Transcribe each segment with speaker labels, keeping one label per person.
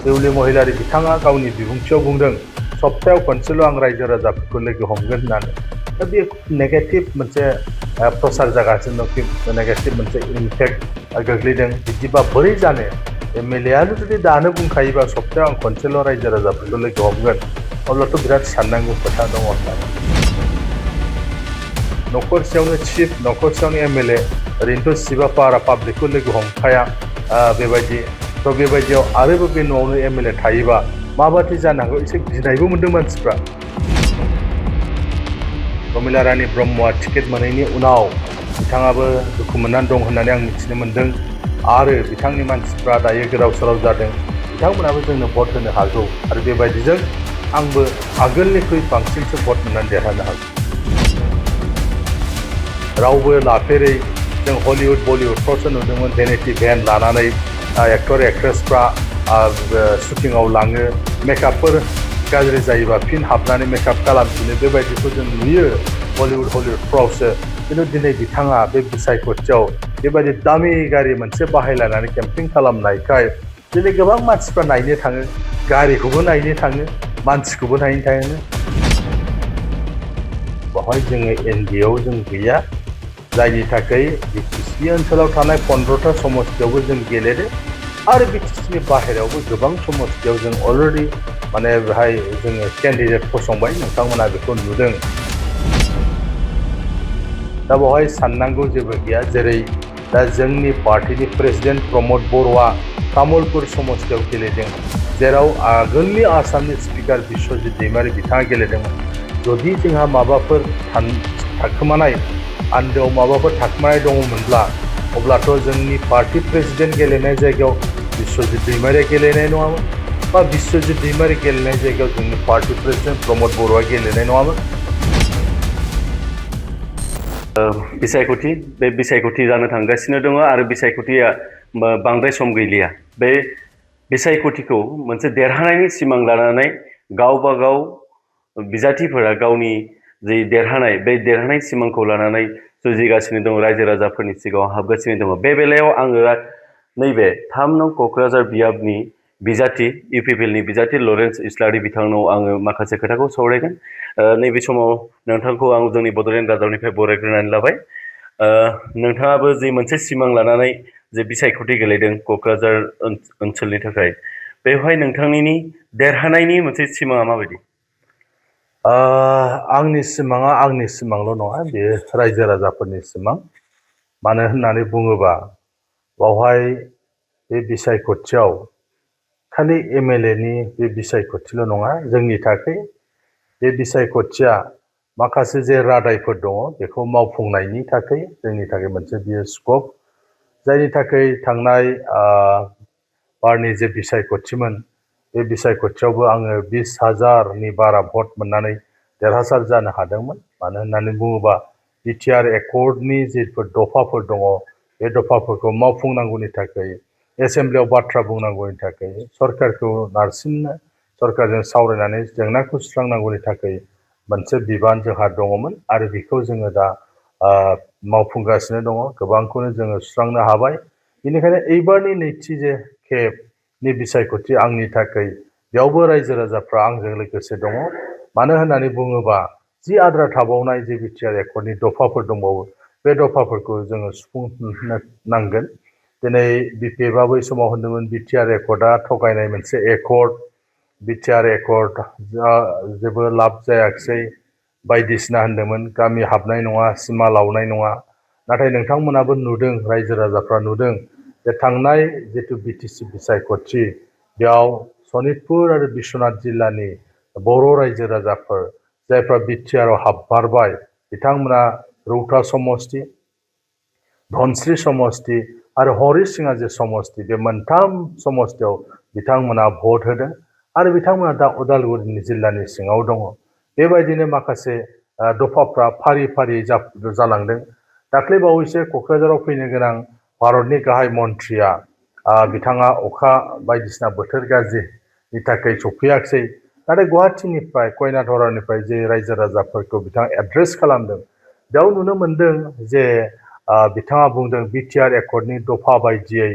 Speaker 1: देउलि महिलारि बिथाङा गावनि बिबुंथियाव बुंदों सप्तायाव खनसेल' आं रायजो राजाफोरखौ लोगो हमगोन होननानै दा बे नेगेटिभ मोनसे प्रसार जागासिनो दं नेगेटिभ मोनसे इम्पेक्ट गोग्लैदों बिदिबा बोरै जानो एमएलएआनो जुदि दानो बुंखायोबा सप्तायाव आं खनसेल' रायजो राजाफोरखौ लोगो हमगोन अब्लाथ' बिराद साननांगौ खोथा दङ होननानै न'खरसेयावनो चिफ न'खरसेयावनो एमएलए ओरैनोथ' सिबा पारा पाब्लिकखौ लोगो हमखाया बेबायदि थ' बेबायदियाव आरोबो बे न'आवनो एमएलए थायोबा माबादि जानांगौ एसे गिनायबो मोनदों मानसिफ्रा प्रमिला रानी ब्रह्मआ टिकेट मोनैनि उनाव बिथाङाबो दुखु मोननानै दं होननानै आं मिथिनो मोनदों आरो बिथांनि मानसिफ्रा दायो गोदाव सोराव जादों बिथांमोनाबो जोंनो भट होनो हागौ आरो बेबायदिजों आंबो आगोलनिख्रुइ बांसिनसो भट मोननानै देरहानो हागौ रावबो लाफेरै जों हलिउड बलिउडफ्रावसो नुदोंमोन भेनिटि भेन लानानै एक्टर एक्ट्रेसफ्रा शुटिंआव लाङो मेकआपफोर गाज्रि जायोबा फिन हाबनानै मेकआप खालामफिनो बेबायदिखौ जों नुयो हलिउडफ्रावसो खिन्थु दिनै बिथाङा बे बिसायख'थियाव बेबायदि दामि गारि मोनसे बाहायलायनानै केम्पिं खालामनायखाय दिनै गोबां मानसिफ्रा नायनो थाङो गारिखौबो नायनो थाङो मानसिखौबो नायनो थाङो बेवहाय जोङो एनडिएआव जों गैया जायनि थाखाय बिटिसि ओनसोलाव थानाय 15टा समस्तियावबो जों गेलेदों आरो बिटिसिनि बाहेरायावबो गोबां समस्तियाव जों अलरेडि माने बेहाय जोङो केन्डिडेट फसंबाय नोंथांमोना बेखौ नुदों दा बेवहाय साननांगौ जेबो गैया जेरै दा जोंनि पार्टिनि प्रेसिडेन्ट प्रमद बर'आ तामुलपुर समस्तियाव गेलेदों जेराव आगोलनि आसामनि स्पिकार बिश्वजित दैमारि बिथाङा गेलेदोंमोन जुदि जोंहा माबाफोर थाखोमानाय आन्दोआव माबाफोर थाखोमानाय दङमोनब्ला अब्लाथ' जोंनि पार्टी प्रेसिडेन्ट गेलेनाय जायगायाव बिश्वजित दैमारिया गेलेनाय नङामोन बा बिश्वजित दैमारि गेलेनाय जायगायाव जोंनि पार्टी प्रेसिडेन्ट प्रमद बर'आ गेलेनाय नङामोन
Speaker 2: बिसायख'थि बे बिसायख'थि जानो थांगासिनो दङ आरो बिसायख'थिया बांद्राय सम गैलिया बे बिसायख'थिखौ मोनसे देरहानायनि सिमां लानानै गावबा गाव बिजाथिफोरा गावनि जि देरहानाय बे देरहानाय सिमांखौ लानानै जुजिगासिनो दङ रायजो राजाफोरनि सिगाङाव हाबगासिनो दङ बे बेलायाव आङो नैबे 3 नं क'क्राझार बियाबनि बिजाथि इउपिपिएलनि बिजाथि लरेन्स इस्लारि बिथांनाव आङो माखासे खोथाखौ सावरायगोन नैबे समाव नोंथांखौ आं जोंनि बड'लेण्ड रादाबनिफ्राय बरायग्रोनानै लाबाय नोंथाङाबो जि मोनसे सिमां लानानै जे बिसायख'थि गेलेदों क'क्राझार ओनसोलनि थाखाय बेवहाय नोंथांनि देरहानायनि मोनसे सिमाङा माबायदि
Speaker 1: आंनि सिमांल' नङा बेयो रायजो राजाफोरनि सिमां मानो होननानै बुङोबा बावहाय बे बिसायख'थियाव खालि एमएलएनि बे बिसायख'थिल' नङा जोंनि थाखाय बे बिसायख'थिया माखासे जे रादायफोर दङ बेखौ मावफुंनायनि थाखाय जोंनि थाखाय मोनसे बियो स्कप जायनि थाखाय थांनाय बारनि जे बिसायख'थिमोन बे बिसायख'थियावबो आङो 20,000नि बारा भट मोननानै देरहासार जानो हादोंमोन मानो होननानै बुङोबा बिटिआर एकर्डनि जेफोर दफाफोर दङ बे दफाफोरखौ मावफुंनांगौनि थाखाय एसेम्ब्लियाव बाथ्रा बुंनांगौनि थाखाय सरकारखौ नारसिननो सरकारजों सावरायनानै जेंनाखौ सुस्रांनांगौनि थाखाय मोनसे बिबान जोंहा दङमोन आरो बेखौ जोङो दा मावफुंगासिनो दङ गोबांखौनो जोङो सुस्रांनो हाबाय बेनिखायनो एबारनि नैथि जे खेबनि बिसायख'थि आंनि थाखाय बेयावबो रायजो राजाफ्रा आंजों लोगोसे दङ मानो होननानै बुङोबा जि आद्रा थाबावनाय जे बिटिआर एकर्डनि दफाफोर दंबावो बे दफाफोरखौ जोङो सुफुंनो नांगोन दिनै बिपिएफआ बै समाव होनदोंमोन बिटिआर एकर्डआ थगायनाय मोनसे एकर्ड बिटिआर एकर्ड जेबो लाब जायाखिसै बायदिसिना होनदोंमोन गामि हाबनाय नङा सिमा लावनाय नङा नाथाय नोंथांमोनाबो नुदों रायजो राजाफ्रा नुदों जे थांनाय जिथु बिटिसि बिसायख'थि बेयाव सनितपुर आरो बिश्वनाथ जिल्लानि बर' रायजो राजाफोर जायफ्रा बिटिआरआव हाबमारबाय बिथांमोना रौता समस्ति धनस्रि समस्ति आरो हरिसिङा जे समस्ति बे मोनथाम समस्तियाव बिथांमोना भट होदों आरो बिथांमोना दा उदालगुरि जिल्लानि सिङाव दङ बेबायदिनो माखासे दफाफ्रा फारि फारि जालांदों दाख्लै बावैसो क'क्राझाराव फैनो गोनां भारतनि गाहाय मन्थ्रिया बिथाङा अखा बायदिसिना बोथोर गाज्रिनि थाखाय सफैयाखिसै नाथाय गुवाहाटीनिफ्राय कयनाधरानिफ्राय जे रायजो राजाफोरखौ बिथाङा एड्रेस खालामदों बेयाव नुनो मोन्दों जे बिथाङा बुंदों बिटिआर एकर्डनि दफा बायदियै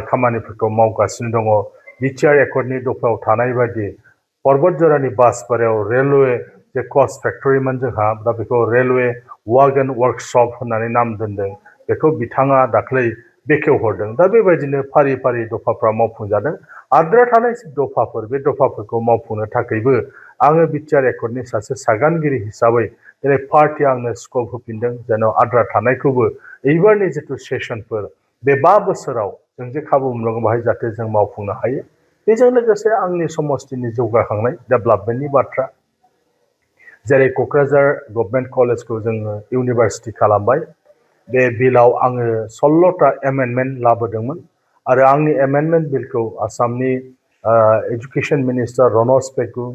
Speaker 1: खामानिफोरखौ मावगासिनो दङ बिटिआर एकर्डनि दफायाव थानाय बायदि पर्बत जरानि बासपारायाव रेलवे जे कस्ट फेक्टरिमोन जोंहा दा बेखौ रेलवे वागन वर्कशप होननानै नाम दोनदों बेखौ बिथाङा दाख्लै बेखेवहरदों दा बेबायदिनो फारि फारि दफाफ्रा मावफुंजादों आद्रा थानाय दफाफोर बे दफाफोरखौ मावफुंनो थाखायबो आङो बिटिआर एकर्डनि सासे सागानगिरि हिसाबै दिनै पार्टिया आंनो स्कप होफिनदों जेन' आद्रा थानायखौबो एबारनि जिथु सेसनफोर बे 5 बोसोराव जों जे खाबु मोननांगौ बाहाय जाहाथे जों मावफुंनो हायो बेजों लोगोसे आंनि समस्तिनि जौगाखांनाय डेभेलपमेन्टनि बाथ्रा जेरै क'क्राझार गभर्नमेन्ट कलेजखौ जोङो इउनिभारसिटि खालामबाय बे बिलाव आङो 16टा एमेन्डमेन्ट लाबोदोंमोन आरो आंनि एमेन्डमेन्ट बिलखौ आसामनि एजुकेशन मिनिस्टार रनज पेगु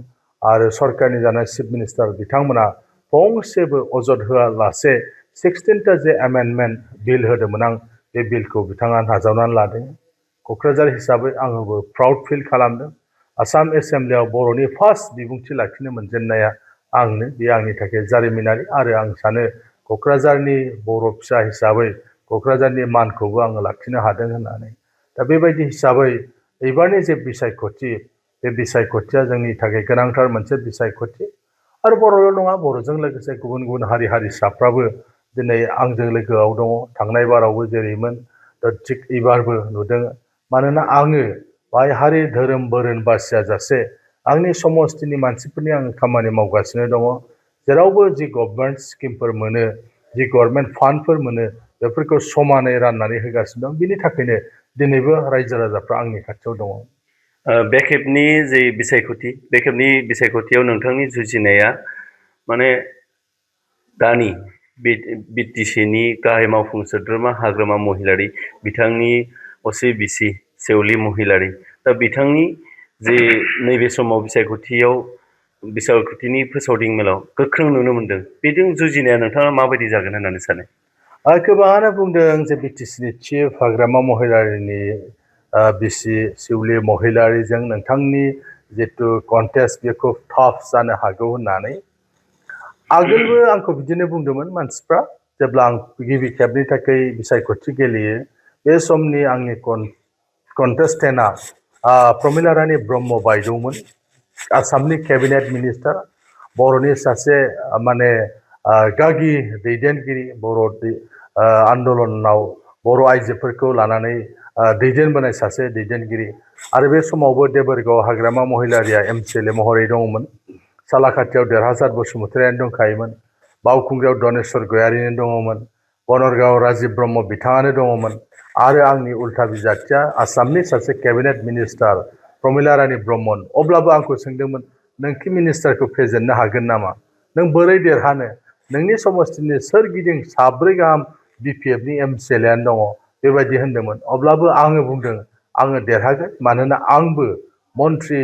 Speaker 1: आरो सरकारनि जानाय चिफ मिनिस्टार बिथांमोना फंसेबो अजद होआलासे 16टा जे एमेन्डमेन्ट बिल होदोंमोन आं बे बिलखौ बिथाङा नाजावनानै लादों क'क्राझार हिसाबै आंबो प्राउड फिल खालामदों आसाम एसेम्ब्लियाव बर'नि फार्स्ट बिबुंथि लाखिनो मोनजेननाया आंनो बे आंनि थाखाय जारिमिनारि आरो आं सानो क'क्राझारनि बर' फिसा हिसाबै क'क्राझारनि मानखौबो आङो लाखिनो हादों होननानै दा बेबायदि हिसाबै एबारनि जे बिसायख'थि बे बिसायख'थिया जोंनि थाखाय गोनांथार मोनसे बिसायख'थि आरो बर'ल' नङा बर'जों लोगोसे गुबुन गुबुन हारि हारिसाफ्राबो दिनै आंजों लोगोआव दङ थांनाय बारावबो जेरैमोन दा थिग एबारबो नुदों मानोना आङो बाय हारि धोरोम बोरोन बासियाजासे आंनि समस्तिनि मानसिफोरनि आङो खामानि मावगासिनो दङ जेरावबो जि गभर्नमेन्ट स्किमफोर मोनो जि गभर्नमेन्ट फान्डफोर मोनो बेफोरखौ समानै राननानै होगासिनो दं बिनि थाखायनो दिनैबो रायजो राजाफ्रा आंनि खाथियाव दङ
Speaker 2: बे खेबनि जे बिसायख'थि बे खेबनि बिसायख'थियाव नोंथांनि जुजिनाया माने दानि बिटिसिनि गाहाय मावफुं सोद्रोमा हाग्रामा महिलारि बिथांनि असे बिसि सेवलि महिलारि दा बिथांनि जे नैबे समाव बिसायख'थिनि फोसावदिं मेलाव गोख्रों नुनो मोन्दों बेजों जुजिनाया नोंथाङा माबायदि जागोन होननानै सानो
Speaker 1: गोबाङानो बुंदों जे बिटिसिनि चिफ हाग्रामा महिलारिनि बिसि सिउलि महिलारिजों नोंथांनि जितु कन्टेस्ट बेयो खुब टाफ जानो हागौ होननानै आगोलबो आंखौ बिदिनो बुंदोंमोन मानसिफ्रा जेब्ला आं गिबि खेबनि थाखाय बिसायख'थि गेलेयो बे समनि आंनि कन्टेस्टेन्टआ प्रमिला रानी ब्रह्म बायद'मोन आसामनि केबिनेट मिनिस्टार बर'नि सासे माने गागि दैदेनगिरि बर' आन्दलनाव बर' आइजोफोरखौ लानानै दैदेनबोनाय सासे दैदेनगिरि आरो बे समावबो देबोरगाव हाग्रामा महिलारिया एमसिएलए महरै दङमोन सालाकाटियाव देरहासार बसुमतारियानो दंखायोमोन बावखुंग्रियाव दनेश्वर गयारिनो दङमोन बनरगाव राजिब ब्रह्म बिथाङानो दङमोन आरो आंनि उल्था बिजाथिया आसामनि सासे केबिनेट मिनिस्टार प्रमिला रानी ब्रह्मन अब्लाबो आंखौ सोंदोंमोन नोंखि मिनिस्टारखौ फेजेननो हागोन नामा नों बोरै देरहानो नोंनि समस्तिनि सोरगिदिं 4 गाहाम बिपिएफनि एमसिएलएआनो दङ बेबायदि होनदोंमोन अब्लाबो आङो बुंदों आङो देरहागोन मानोना आंबो मन्त्रि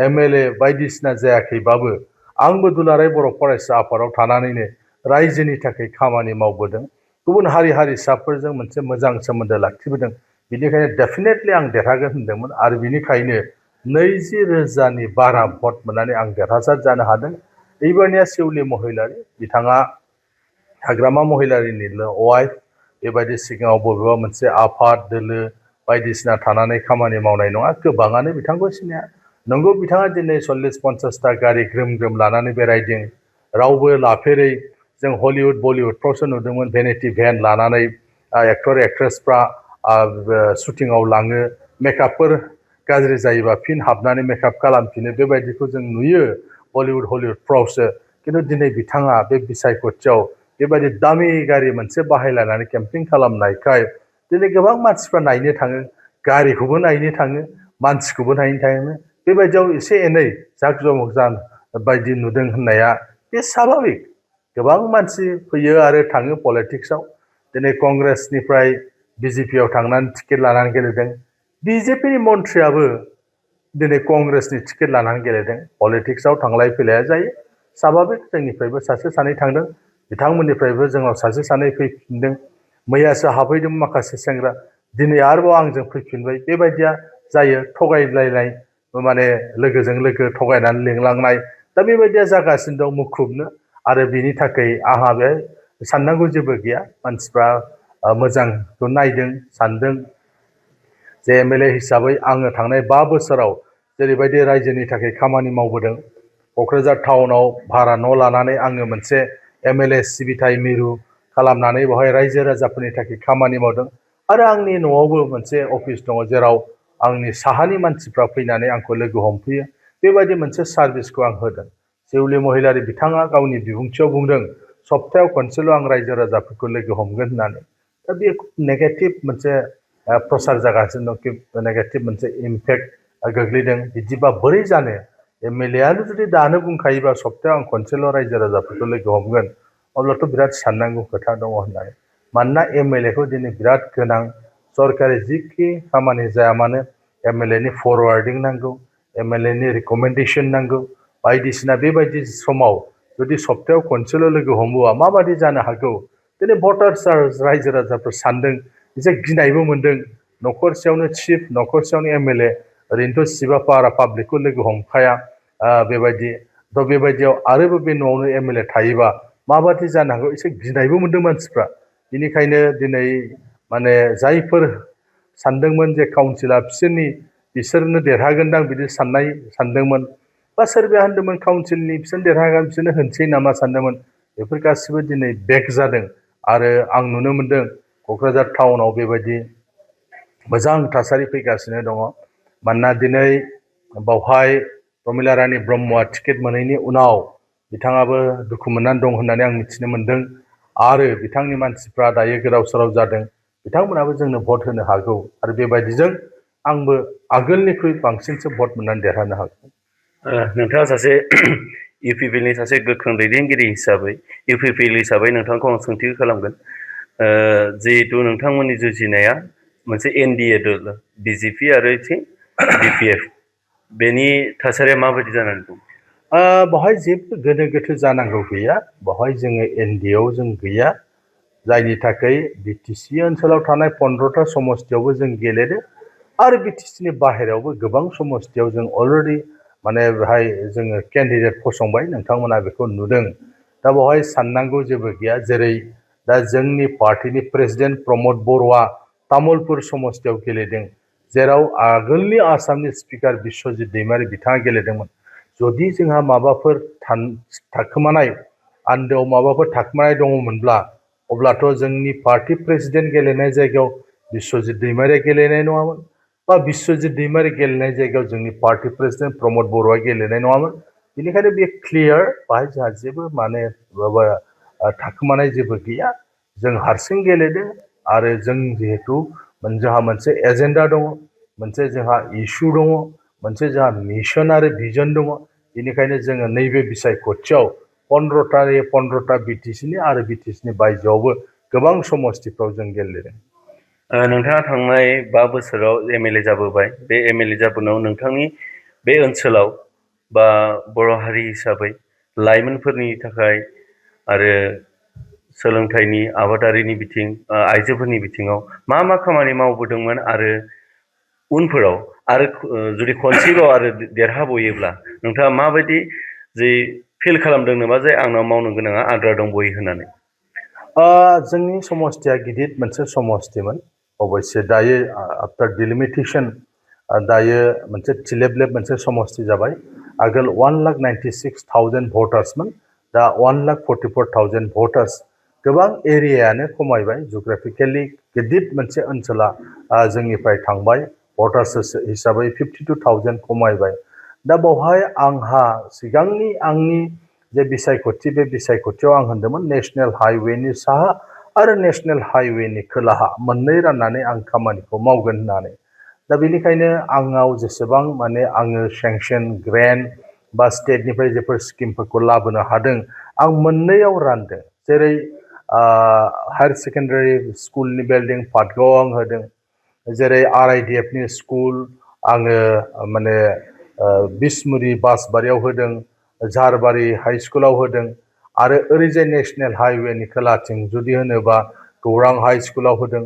Speaker 1: एमएलए बायदिसिना जायाखैबाबो आंबो दुलाराय बर' फरायसा आफादाव थानानैनो रायजोनि थाखाय खामानि मावबोदों गुबुन हारि हारिसाफोरजों मोनसे मोजां सोमोन्दो लाखिबोदों बिनिखायनो डेफिनेटलि आं देरहागोन होनदोंमोन आरो बिनिखायनो 20,000नि बारा भट मोननानै आं देरहासार जानो हादों एबारनिया सिउलि महिलारि बिथाङा हाग्रामा महिलारिनिल' वाइफ बेबायदि सिगाङाव बबेबा मोनसे आफाद दोलो बायदिसिना थानानै खामानि मावनाय नङा गोबाङानो बिथांखौ सिनाया नंगौ बिथाङा दिनै 40-50टा गारि ग्रोम ग्रोम लानानै बेरायदों रावबो लाफेरै जों हलिउड बलिउडफ्रावसो नुदोंमोन भेनिटि भेन लानानै एक्टर एक्ट्रेसफ्रा शुटिंआव लाङो मेकआपफोर गाज्रि जायोबा फिन हाबनानै मेकआप खालामफिनो बेबायदिखौ जों नुयो बलिउड हलिउडफ्रावसो खिन्थु दिनै बिथाङा बे बिसायख'थियाव बेबायदि दामि गारि मोनसे बाहायलायनानै केम्पिं खालामनायखाय दिनै गोबां मानसिफ्रा नायनो थाङो गारिखौबो नायनो थाङो मानसिखौबो नायनो थाङो बेबायदियाव एसे एनै जाकजमक जान बायदि नुदों होननाया बे स्वाभाबिक गोबां मानसि फैयो आरो थाङो पलिटिक्सआव दिनै कंग्रेसनिफ्राय बिजेपिआव थांनानै टिकेट लानानै गेलेदों बिजेपिनि मन्थ्रियाबो दिनै कंग्रेसनि टिकेट लानानै गेलेदों पलिटिक्सआव थांलाय फैलाया जायो स्वाभाबिक जोंनिफ्रायबो सासे सानै थांदों बिथांमोननिफ्रायबो जोंनाव सासे सानै फैफिनदों मैयासो हाबहैदों माखासे सेंग्रा दिनै आरोबाव आंजों फैफिनबाय बेबायदिया जायो थगायलायनाय माने लोगोजों लोगो थगायनानै लिंलांनाय दा बेबायदिया जागासिनो दं मुखुबनो आरो बिनि थाखाय आंहा बे साननांगौ जेबो गैया मानसिफ्रा मोजांखौ नायदों सानदों जे एमएलए हिसाबै आङो थांनाय 5 बोसोराव जेरैबायदि रायजोनि थाखाय खामानि मावबोदों क'क्राझार टाउनाव भारा न' लानानै आङो मोनसे एमएलए सिबिथाय मिरु खालामनानै बेवहाय रायजो राजाफोरनि थाखाय खामानि मावदों आरो आंनि न'आवबो मोनसे अफिस दङ जेराव आंनि साहानि मानसिफ्रा फैनानै आंखौ लोगो हमफैयो बेबायदि मोनसे सार्भिसखौ आं होदों सेउलि महिलारि बिथाङा गावनि बिबुंथियाव बुंदों सप्तायाव खनसेल' आं रायजो राजाफोरखौ लोगो हमगोन होननानै दा बे नेगेटिभ मोनसे प्रसार जागासिनो दं नेगेटिभ मोनसे इम्पेक्ट गोग्लैदों बिदिबा बोरै जानो एमएलएआनो जुदि दानो बुंखायोबा सप्तायाव आं खनसेल' रायजो राजाफोरखौ लोगो हमगोन अब्लाथ' बिराद साननांगौ खोथा दङ होननानै मानोना एमएलएखौ दिनै बिराद गोनां सरकारि जिखि खामानि जाया मानो एमएलएनि फरवार्डिं नांगौ एमएलएनि रिकमेन्डेसन नांगौ बायदिसिना बेबायदि समाव जुदि सप्तायाव खनसेल' लोगो हमोबा माबादि जानो हागौ दिनै भटार्स रायजो राजाफोर सानदों एसे गिनायबो मोनदों न'खरसेयावनो चिफ न'खरसेयावनो एमएलए ओरैनोथ' सिबा पारा पाब्लिकखौ लोगो हमखाया बेबायदि थ' बेबायदियाव आरोबो बे न'आवनो एमएलए थायोबा माबादि जानो हागौ एसे गिनायबो मोनदों मानसिफ्रा बेनिखायनो दिनै माने जायफोर सानदोंमोन जे काउन्सिला बिसोरनो देरहागोनदां बिदि सानदोंमोन बा सोरबाया होनदोंमोन काउन्सिलनि बिसोरनो देरहागोन बिसोरनो होनसै नामा सानदोंमोन बेफोर गासिबो दिनै बेक जादों आरो आं नुनो मोनदों क'क्राझार टाउनाव बेबायदि मोजां थासारि फैगासिनो दङ मानोना दिनै बावहाय प्रमिला रानी ब्रह्मआ टिकेट मोनैनि उनाव बिथाङाबो दुखु मोननानै दं होननानै आं मिथिनो मोनदों आरो बिथांनि मानसिफ्रा दायो गोदाव सोराव जादों बिथांमोनाबो जोंनो भट होनो हागौ आरो बेबायदिजों आंबो आगोलनिख्रुइ बांसिनसो भट मोननानै देरहानो हागौ
Speaker 2: नोंथाङा सासे इउपिपिएलनि सासे गोख्रों दैदेनगिरि हिसाबै इउपिपिएल हिसाबै नोंथांखौ आं सोंथि खालामगोन जिहेतु नोंथांमोननि जुजिनाया मोनसे एनडिए दल बिजेपि आरो डिपिएफ बेनि थासारिया माबायदि जानानै दं
Speaker 1: बेवहाय जेबो गोनो गोथो जानांगौ गैया बेवहाय जोङो एनडिएआव जों गैया जायनि थाखाय बिटिसि ओनसोलाव थानाय 15टा समस्तियावबो जों गेलेदों आरो बिटिसिनि बाहेरायावबो गोबां समस्तियाव जों अलरेडि माने बेहाय जोङो केन्डिडेट फसंबाय नोंथांमोना बेखौ नुदों दा बेवहाय साननांगौ जेबो गैया जेरै दा जोंनि पार्टिनि प्रेसिडेन्ट प्रमद बर'आ तामुलपुर समस्तियाव गेलेदों जेराव आगोलनि आसामनि स्पिकार बिश्वजित दैमारी बिथाङा गेलेदोंमोन जुदि जोंहा माबाफोर थाखोमानाय आन्दोआव माबाफोर थाखोमानाय दङमोनब्ला अब्लाथ' जोंनि पार्टी प्रेसिडेन्ट गेलेनाय जायगायाव बिश्वजित दैमारीया गेलेनाय नङामोन बा बिश्वजित दैमारी गेलेनाय जायगायाव जोंनि पार्टी प्रेसिडेन्ट प्रमद बर'आ गेलेनाय नङामोन बेनिखायनो बे क्लियार बाहाय जोंहा जेबो माने माबा थाखोमानाय जेबो गैया जों हारसिं गेलेदों आरो जों जिहेतु जोंहा मोनसे एजेन्डा दङ मोनसे जोंहा इस्यु दङ मोनसे जोंहा मिशन आरो भिजन दङ बेनिखायनो जोङो नैबे बिसायख'थियाव 15टा बिटिसिनि आरो बिटिसिनि बायजोआवबो गोबां समस्तिफ्राव जों गेलेदों
Speaker 2: नोंथाङा थांनाय 5 बोसोराव एमएलए जाबोबाय बे एमएलए जाबोनायाव नोंथांनि बे ओनसोलाव बा बर' हारि हिसाबै लाइमोनफोरनि थाखाय आरो सोलोंथाइनि आबादारिनि बिथिं आइजोफोरनि बिथिङाव मा खामानि मावबोदोंमोन आरो उनफोराव आरो जुदि खनसेबाव आरो देरहाबोयोब्ला नोंथाङा माबायदि जे फिल खालामदों नामा जे आंनाव मावनो गोनाङा आद्रा दंबयो होननानै
Speaker 1: जोंनि समस्तिया गिदिर मोनसे समस्तिमोन अबयसे दायो आफ्टार डिलिमिटेसन दायो मोनसे थिलेबलेब मोनसे समस्ति जाबाय आगोल 1,96,000 भटार्समोन दा 1,44,000 भटार्स गोबां एरियायानो खमायबाय जिअग्राफिकेलि गिदिर मोनसे ओनसोला जोंनिफ्राय थांबाय भटार्स हिसाबै 52,000 खमायबाय दा बेवहाय आंहा सिगांनि आंनि जे बिसायख'थि बे बिसायख'थियाव आं होनदोंमोन नेशनेल हाइवेनि साहा आरो नेशनेल हाइवेनि खोलाहा मोननै राननानै आं खामानिखौ मावगोन होननानै दा बेनिखायनो आंनाव जेसेबां माने आङो सेंसन ग्रेन्ट बा स्टेटनिफ्राय जेफोर स्किमफोरखौ लाबोनो हादों आं मोननैयाव रानदों जेरै हायार सेकेन्डारि स्कुलनि बिल्डिं पाटगावआव आं होदों जेरै आरआइडिएफनि स्कुल आङो माने बिसमुरि बासबारियाव होदों झारबारि हाइ स्कुलाव होदों आरो ओरैजाय नेशनेल हाइवेनि खोलाथिं जुदि होनोबा गौरां हाइ स्कुलाव होदों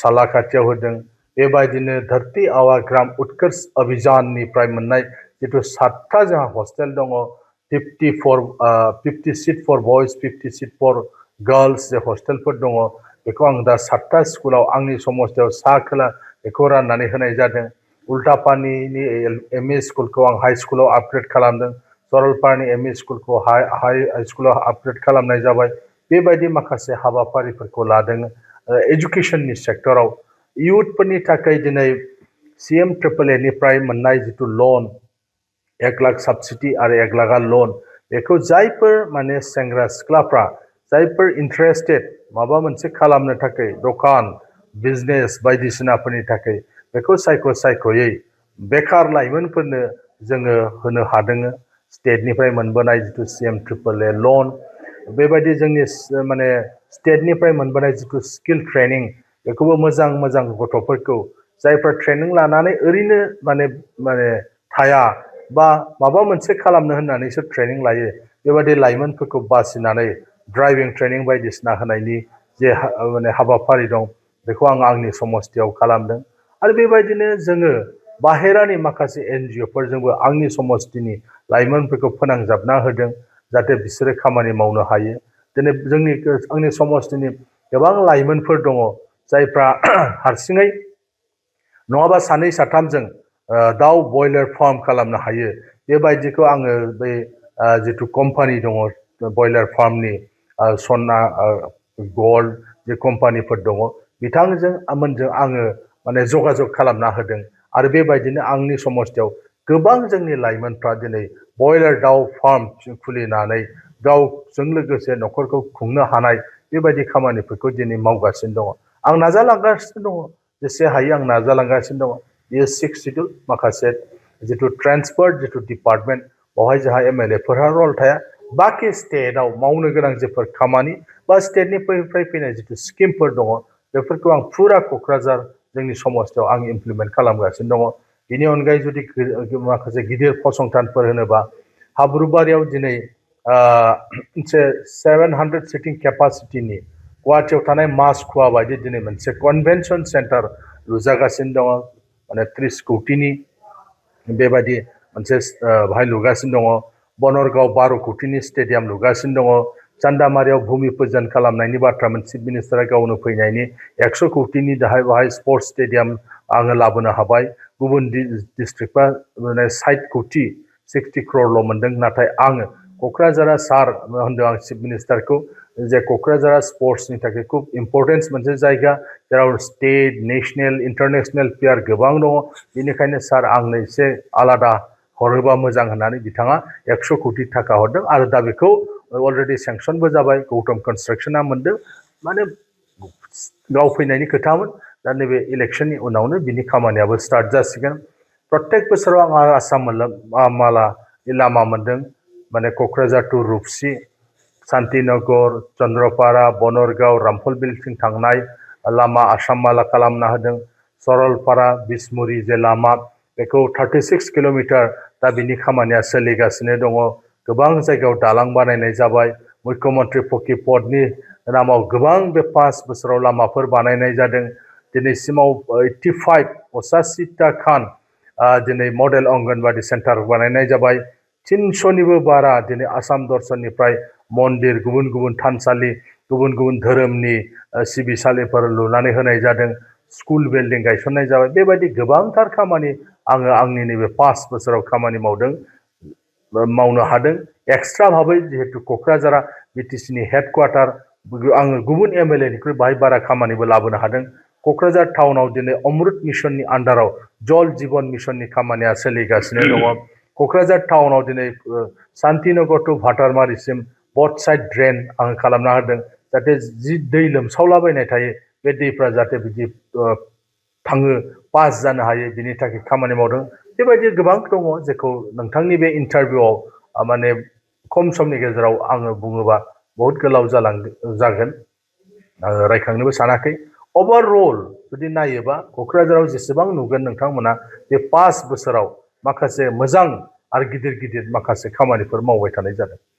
Speaker 1: सालाकाटियाव होदों बेबायदिनो धरती आवा ग्राम उत्कर्ष अभियाननिफ्राय मोननाय जिथु 7टा जोंहा हस्टेल दङ 50 seat for boys 50 seat for girls जे हस्टेलफोर दङ बेखौ आं दा 7टा स्कुलाव आंनि समस्तियाव सा खोला बेखौ राननानै होनाय जादों। उल्टापानिनि एमइ स्कुलखौ आं हाई स्कुलाव आपग्रेड खालामदों। सरलपारानि एमइ स्कुलखौ हाई स्कुलाव आपग्रेड खालामनाय जाबाय। बेबायदि माखासे हाबाफारिफोरखौ लादों। एजुकेशननि सेक्टराव इयुथफोरनि थाखाय दिनै CM-AAA-निफ्राय मोननाय जिथु लन 1 लाख साबसिडि आरो 1 लाखा लन बेखौ जायफोर माने सेंग्रा सिख्लाफ्रा जायफोर इन्टारेस्टेड माबा मोनसे खालामनो थाखाय दखान बिजनेस बायदिसिनाफोरनि थाखाय बेखौ सायख'यै बेखार लाइमोनफोरनो जोङो होनो हादों। स्टेटनिफ्राय मोनबोनाय जिथु CM-AAA लन बेबायदि जोंनि माने स्टेटनिफ्राय मोनबोनाय जिथु स्किल ट्रेनिं बेखौबो मोजां गथ'फोरखौ जायफ्रा ट्रेनिं लानानै ओरैनो माने थाया बा माबा मोनसे खालामनो होननानैसो ट्रेनिं लायो बेबायदि लाइमोनफोरखौ बासिनानै ड्राइभिं ट्रेनिं बायदिसिना होनायनि जे माने हाबाफारि दं बेखौ आं आंनि समस्थियाव खालामदों। आरो बेबायदिनो जोङो बाहेरानि माखासे NGO-फोरजोंबो आंनि समस्थिनि लाइमोनफोरखौ फोनांजाबना होदों जाहाथे बिसोरो खामानि मावनो हायो। दिनै आंनि समस्थिनि गोबां लाइमोनफोर दङ जायफ्रा हारसिङै नङाबा सानै साथामजों दाउ बयलार फार्म खालामनो हायो। बेबायदिखौ आङो बै जिथु कम्पानि दङ बयलार फार्मनि सना गल्ड जे कम्पानिफोर दङ बिथांमोनजों आङो माने जगाजग खालामना होदों। आरो बेबायदिनो आंनि समस्थियाव गोबां जोंनि लाइमोनफ्रा दिनै बयलार दाउ फार्म खुलिनानै गावजों लोगोसे न'खरखौ खुंनो हानाय बेबायदि खामानिफोरखौ दिनै मावगासिनो दङ। आं नाजालांगासिनो दङ जेसे हायो आं नाजालांगासिनो दङ। बेयो 6 शिड्युल माखासे जिथु ट्रेन्सपर्ट जिथु डिपार्टमेन्ट बेवहाय जोंहा MLA-फोरहा रल थाया। बाखि स्टेटआव मावनो गोनां जेफोर खामानि बा स्टेटनिफ्राय फैनाय जिथु स्किमफोर दङ बेफोरखौ आं फुरा क'क्राझार जोंनि समस्थियाव आं इमप्लिमेन्ट खालामगासिनो दङ। बेनि अनगायै जुदि माखासे गिदिर फसंथानफोर होनोबा हाब्रुबारियाव दिनै मोनसे 700 सिटिं केपासिटिनि गुवाहाटियाव थानाय मासख'वा बायदि दिनै मोनसे कनभेनसन सेन्टार लुजागासिनो दङ। माने 30 कौटिनि बेबायदि मोनसे बाहाय लुगासिनो दङ। बनरगाव 12 कौटिनि स्टेडियाम लुगासिनो दङ। चान्दामारियाव भुमि पूजन खालामनायनि बाथ्रामोन चिफ मिनिस्टारा गावनो फैनायनि 100 कौटिनि बाहाय स्पर्ट्स स्टेडियाम आङो लाबोनो हाबाय। गुबुन डिस्ट्रिक्टफ्रा माने 60 कौटि 60 क्ररल' मोनदों। नाथाय आङो क'क्राझारा सार होनदों आं चिफ मिनिस्टारखौ जे क'क्राझारा स्पर्ट्सनि थाखाय खुब इम्परटेन्स मोनसे जायगा जेराव स्टेट नेसनेल इन्टारनेसनेल प्लेयार गोबां दङ। बेनिखायनो सार आंनो एसे आलादा हरोबा मोजां होननानै बिथाङा 100 कौटि थाखा हरदों। आरो दा बेखौ अलरेडि सेंसनबो जाबाय। गौतम कनस्ट्राक्सना मोनदों। माने गाव फैनायनि खोथामोन। दा नैबे इलेक्सननि उनावनो बिनि खामानियाबो स्टार्ट जासिगोन। प्रत्येक बोसोराव आं आसाम माला लामा मोनदों। माने क'क्राझार टु रुपसि शान्तिनगर चन्द्रपारा बनरगाव रामफलबिलथिं थांनाय लामा आसाम माला खालामना होदों। सरलपारा बिसमुरि जे लामा बेखौ 36 किल'मिटार दा बिनि खामानिया सोलिगासिनो दङ। गोबां जायगायाव दालां बानायनाय जाबाय। मुख्यमन्त्रि पकि पथनि नामाव गोबां बे 5 बोसोराव लामाफोर बानायनाय जादों। दिनैसिमाव 85टा खान दिनै मडेल अंगनबादि सेन्टार बानायनाय जाबाय। 300निबो बारा दिनै आसाम दर्शननिफ्राय मन्दिर गुबुन थानसालि गुबुन धोरोमनि सिबिसालिफोर लुनानै होनाय जादों। स्कुल बिल्डिं गायसननाय जाबाय। बेबायदि गोबांथार खामानि आङो आंनि नैबे 5 बोसोराव खामानि मावनो हादों। एक्सट्रा भाबै जिहेतु क'क्राझारा BTCनि हेडक्वार्टार आङो गुबुन MLA-निख्रुइ बाहाय बारा खामानिबो लाबोनो हादों। क'क्राझार टाउनाव दिनै अमृत मिशननि आन्डाराव जल जीवन मिशननि खामानिया सोलिगासिनो दङ। क'क्राझार टाउनाव दिनै शान्तिनगर टु भाटारमारिसिम बथ साइड ड्रेन आङो खालामना होदों जाहाथे जि दै लोमसावलाबायनाय थायो बे दैफ्रा जाहाथे बिदि थाङो पास जानो हायो बिनि थाखाय खामानि मावदों। बेबायदि गोबां दङ जेखौ नोंथांनि बे इन्टारभिउआव माने खम समनि गेजेराव आङो बुङोबा बहुद गोलाव जागोन। आङो रायखांनोबो सानाखै। ओभारअल जुदि नायोबा क'क्राझाराव जेसेबां नुगोन नोंथांमोना बे 5 बोसोराव माखासे मोजां आरो गिदिर माखासे खामानिफोर मावबाय थानाय जादों।